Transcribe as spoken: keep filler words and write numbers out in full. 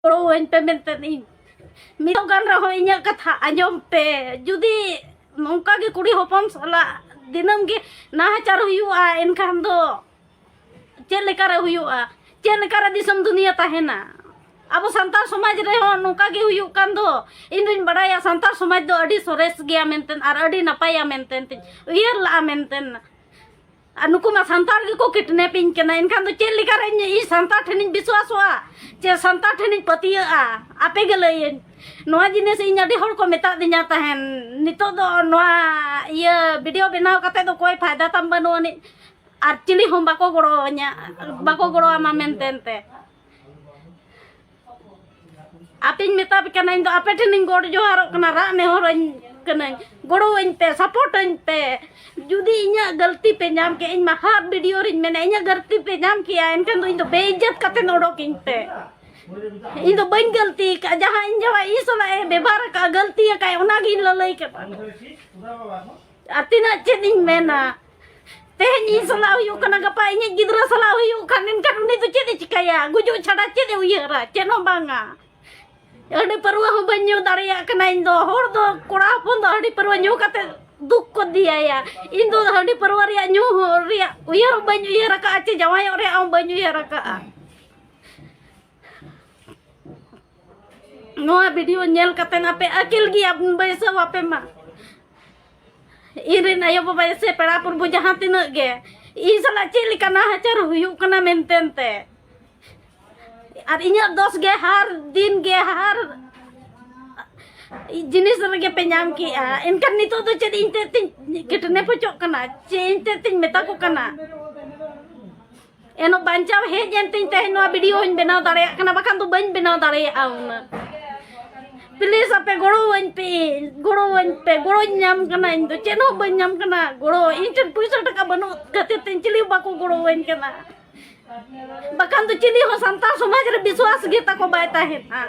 ᱜᱚᱲᱚᱣᱟᱹᱧ ᱯᱮ ᱢᱮᱱᱛᱮ ᱤᱧ ᱢᱤᱫ ᱜᱟᱱ ᱨᱮᱦᱚᱸ ᱤᱧᱟᱹᱜ ᱠᱟᱛᱷᱟ ᱟᱸᱡᱚᱢ ᱯᱮ᱾ ᱡᱩᱫᱤ ᱱᱚᱝᱠᱟ ᱜᱮ ᱠᱩᱲᱤ ᱦᱚᱯᱚᱱ ᱥᱟᱞᱟᱜ ᱫᱤᱱᱟᱹᱢ ᱜᱮ ᱱᱟᱦᱟᱪᱟᱨ ᱦᱩᱭᱩᱜᱼᱟ, ᱮᱱᱠᱷᱟᱱ ᱫᱚ ᱪᱮᱫ ᱞᱮᱠᱟᱨᱮ ᱦᱩᱭᱩᱜᱼᱟ? ᱪᱮᱫ ᱞᱮᱠᱟᱨᱮ ᱫᱤᱥᱚᱢ ᱫᱩᱱᱤᱭᱟᱹ ᱛᱟᱦᱮᱱᱟ? ᱟᱵᱚ ᱥᱟᱱᱛᱟᱲ ᱥᱚᱢᱟᱡᱽ ᱨᱮᱦᱚᱸ ᱱᱚᱝᱠᱟ ᱜᱮ ᱦᱩᱭᱩᱜ ᱠᱟᱱ ᱫᱚ᱾ ᱤᱧ ᱫᱩᱧ ᱵᱟᱲᱟᱭᱟ ᱥᱟᱱᱛᱟᱲ ᱥᱚᱢᱟᱡᱽ ᱫᱚ ᱟᱹᱰᱤ ᱥᱚᱨᱮᱥ ᱜᱮᱭᱟ ᱢᱮᱱᱛᱮ ᱟᱨ ᱟᱹᱰᱤ ᱱᱟᱯᱟᱭᱟ ᱢᱮᱱᱛᱮ ᱩᱭᱦᱟᱹᱨ ᱞᱟᱜᱼᱟ ᱢᱮᱱᱛᱮ᱾ ᱟᱨ ᱱᱩᱠᱩ ᱢᱟ ᱥᱟᱱᱛᱟᱲ ᱜᱮᱠᱚ ᱠᱤᱰᱱᱮᱯᱤᱧ ᱠᱟᱱᱟ, ᱮᱱᱠᱷᱟᱱ ᱫᱚ ᱪᱮᱫ ᱞᱮᱠᱟᱨᱮ ᱤᱧ, ᱤᱧ ᱥᱟᱱᱛᱟᱲ ᱴᱷᱮᱱᱤᱧ ᱵᱤᱥᱣᱟᱥᱚᱜᱼᱟ? ᱪᱮ ᱥᱟᱱᱛᱟᱲ ᱴᱷᱮᱱᱤᱧ ᱯᱟᱹᱛᱭᱟᱹᱜᱼᱟ? ᱟᱯᱮ ᱜᱮ ᱞᱟᱹᱭᱟᱹᱧ᱾ ᱱᱚᱣᱟ ᱡᱤᱱᱤᱥ ᱤᱧ ᱟᱹᱰᱤ ᱦᱚᱲ ᱠᱚ ᱢᱮᱛᱟᱫᱤᱧᱟ ᱛᱟᱦᱮᱱ, ᱱᱤᱛᱚᱜ ᱫᱚ ᱱᱚᱣᱟ ᱤᱭᱟᱹ ᱵᱷᱤᱰᱤᱭᱳ ᱵᱮᱱᱟᱣ ᱠᱟᱛᱮ ᱫᱚ ᱠᱚᱭ ᱯᱷᱟᱭᱫᱟ ᱛᱟᱢ ᱵᱟᱹᱱᱩᱜ ᱟᱹᱱᱤᱡ, ᱟᱨ ᱪᱤᱞᱤ ᱦᱚᱸ ᱵᱟᱠᱚ ᱜᱚᱲᱚ ᱟᱹᱧᱟ, ᱵᱟᱠᱚ ᱜᱚᱲᱚ ᱟᱢᱟ ᱢᱮᱱᱛᱮ ᱛᱮ᱾ ᱟᱯᱮᱧ ᱢᱮᱛᱟ ᱯᱮ ᱠᱟᱱᱟ, ᱤᱧ ᱫᱚ ᱟᱯᱮ ᱴᱷᱮᱱᱤᱧ ᱜᱚᱰ ᱡᱚᱦᱟᱨᱚᱜ ᱠᱟᱱᱟ, ᱨᱟᱜ ᱱᱮᱦᱚᱨᱟᱹᱧ ᱠᱟᱹᱱᱟᱹᱧ, ᱜᱚᱲᱚᱣᱟᱹᱧ ᱯᱮ, ᱥᱟᱯᱳᱨᱴᱟᱹᱧ ᱯᱮ᱾ ᱡᱩᱫᱤ ᱤᱧᱟᱹᱜ ᱜᱟᱹᱞᱛᱤ ᱯᱮ ᱧᱟᱢ ᱠᱮᱜᱼᱟ, ᱤᱧ ᱢᱟ ᱦᱟᱨ ᱵᱷᱤᱰᱤᱭᱳ ᱨᱤᱧ ᱢᱮᱱᱟ, ᱤᱧᱟᱹᱜ ᱜᱟᱹᱞᱛᱤ ᱯᱮ ᱧᱟᱢ ᱠᱮᱜᱼᱟ, ᱮᱱᱠᱷᱟᱱ ᱫᱚ ᱤᱧ ᱫᱚ ᱵᱮᱤᱡᱽᱡᱚᱛ ᱠᱟᱛᱮ ᱚᱰᱚᱠᱤᱧ ᱯᱮ᱾ ᱤᱧ ᱫᱚ ᱵᱟᱹᱧ ᱜᱟᱹᱞᱛᱤ ᱟᱠᱟᱫᱼᱟ, ᱡᱟᱦᱟᱸ ᱤᱧ ᱡᱟᱶᱟᱭ ᱤᱧ ᱥᱟᱞᱟᱜ ᱮ ᱵᱮᱵᱷᱟᱨ ᱟᱠᱟᱫᱼᱟ, ᱜᱟᱹᱞᱛᱤ ᱟᱠᱟᱫᱼᱟᱭ, ᱚᱱᱟᱜᱤᱧ ᱞᱟᱹᱞᱟᱹᱭ ᱠᱟᱱᱟ᱾ ᱟᱨ ᱛᱤᱱᱟᱹᱜ ᱪᱮᱫ ᱤᱧ ᱢᱮᱱᱟ, ᱛᱮᱦᱮᱧ ᱤᱧ ᱥᱟᱞᱟᱜ ᱦᱩᱭᱩᱜ ᱠᱟᱱᱟ, ᱜᱟᱯᱟ ᱤᱧᱤᱡ ᱜᱤᱫᱽᱨᱟᱹ ᱥᱟᱞᱟᱜ ᱦᱩᱭᱩᱜ ᱠᱷᱟᱱ, ᱮᱱᱠᱷᱟᱱ ᱩᱱᱤ ᱫᱚ ᱪᱮᱫ ᱮ ᱪᱤᱠᱟᱹᱭᱟ? ᱜᱩᱡᱩᱜ ᱪᱷᱟᱰᱟ ᱪᱮᱫ ᱮ ᱩᱭᱦᱟᱹᱨᱟ? ᱪᱮᱫ ᱦᱚᱸ ᱵᱟᱝᱟ᱾ ᱦᱟᱺᱰᱤ ᱯᱟᱹᱨᱣᱟᱹ ᱦᱚᱸ ᱵᱟᱹᱧ ᱧᱩ ᱫᱟᱲᱮᱭᱟᱜ ᱠᱟᱱᱟ ᱤᱧ ᱫᱚ᱾ ᱦᱚᱲ ᱫᱚ, ᱠᱚᱲᱟ ᱦᱚᱯᱚᱱ ᱫᱚ ᱦᱟᱺᱰᱤ ᱯᱟᱹᱨᱣᱟᱹ ᱧᱩ ᱠᱟᱛᱮ ᱫᱩᱠ ᱠᱚ ᱫᱮᱭᱟᱭᱟ᱾ ᱤᱧ ᱫᱚ ᱦᱟᱺᱰᱤ ᱯᱟᱹᱨᱣᱟᱹ ᱨᱮᱭᱟᱜ ᱧᱩ ᱦᱚᱸ ᱨᱮᱭᱟᱜ ᱩᱭᱦᱟᱹᱨ ᱦᱚᱸ ᱵᱟᱹᱧ ᱩᱭᱦᱟᱹᱨ ᱟᱠᱟᱫᱼᱟ, ᱪᱮ ᱡᱟᱶᱟᱭᱚᱜ ᱨᱮᱭᱟᱜ ᱦᱚᱸ ᱵᱟᱹᱧ ᱩᱭᱦᱟᱹᱨ ᱟᱠᱟᱫᱼᱟ᱾ ᱱᱚᱣᱟ ᱵᱷᱤᱰᱤᱭᱳ ᱧᱮᱞ ᱠᱟᱛᱮ ᱟᱯᱮ ᱟᱹᱠᱤᱞ ᱜᱮᱭᱟ ᱵᱟᱹᱭᱥᱟᱹᱣ ᱟᱯᱮ ᱢᱟ᱾ ᱤᱧ ᱨᱮᱱ ᱟᱭᱳ ᱵᱟᱵᱟ ᱥᱮ ᱯᱮᱲᱟ ᱯᱩᱨᱵᱩ ᱡᱟᱦᱟᱸ ᱛᱤᱱᱟᱹᱜ ᱜᱮ ᱤᱧ ᱥᱟᱞᱟᱜ ᱪᱮᱫ ᱞᱮᱠᱟ ᱱᱟᱦᱟᱪᱟᱨ ᱦᱩᱭᱩᱜ ᱠᱟᱱᱟ ᱢᱮᱱᱛᱮ ᱛᱮ, ᱟᱨ ᱤᱧᱟᱹᱜ ᱫᱚᱥ ᱜᱮ ᱦᱟᱨ ᱫᱤᱱ ᱜᱮ ᱦᱟᱨ ᱡᱤᱱᱤᱥ ᱨᱮᱜᱮ ᱯᱮ ᱧᱟᱢ ᱠᱮᱜᱼᱟ, ᱮᱱᱠᱷᱟᱱ ᱱᱤᱛᱚᱜ ᱫᱚ ᱪᱮᱫ ᱤᱧ ᱛᱮ ᱛᱤᱧ ᱠᱤᱰᱱᱮᱯ ᱦᱚᱪᱚᱜ ᱠᱟᱱᱟ? ᱪᱮᱫ ᱤᱧ ᱛᱮ ᱛᱤᱧ ᱢᱮᱛᱟ ᱠᱚ ᱠᱟᱱᱟ? ᱮᱱᱦᱚᱸ ᱵᱟᱧᱪᱟᱣ ᱦᱮᱡ ᱮᱱ ᱛᱤᱧ ᱛᱮᱦᱮᱧ ᱱᱚᱣᱟ ᱵᱷᱤᱰᱤᱭᱳ ᱦᱚᱸᱧ ᱵᱮᱱᱟᱣ ᱫᱟᱲᱮᱭᱟᱜ ᱠᱟᱱᱟ, ᱵᱟᱠᱷᱟᱱ ᱫᱚ ᱵᱟᱹᱧ ᱵᱮᱱᱟᱣ ᱫᱟᱲᱮᱭᱟᱜᱼᱟ ᱩᱱᱟᱹᱜ᱾ ᱯᱞᱤᱡᱽ ᱟᱯᱮ ᱜᱚᱲᱚᱣᱟᱹᱧ ᱯᱮ, ᱜᱚᱲᱚᱣᱟᱹᱧ ᱯᱮ, ᱜᱚᱲᱚᱧ ᱧᱟᱢ ᱠᱟᱱᱟ, ᱤᱧ ᱫᱚ ᱪᱮᱫ ᱦᱚᱸ ᱵᱟᱹᱧ ᱧᱟᱢ ᱠᱟᱱᱟ ᱜᱚᱲᱚ᱾ ᱤᱧ ᱴᱷᱮᱱ ᱯᱩᱭᱥᱟᱹ ᱴᱟᱠᱟ ᱵᱟᱹᱱᱩᱜ ᱠᱷᱟᱹᱛᱤᱨ ᱛᱮ ᱪᱤᱞᱤ ᱦᱚᱸ ᱵᱟᱠᱚ ᱜᱚᱲᱚᱣᱟᱹᱧ ᱠᱟᱱᱟ, ᱵᱟᱠᱷᱟᱱ ᱫᱚ ᱪᱤᱞᱤ ᱦᱚᱸ ᱥᱟᱱᱛᱟᱲ ᱥᱚᱢᱟᱡᱽ ᱨᱮ ᱵᱤᱥᱣᱟᱥ ᱜᱮ ᱛᱟᱠᱚ ᱵᱟᱭ ᱛᱟᱦᱮᱱᱟ᱾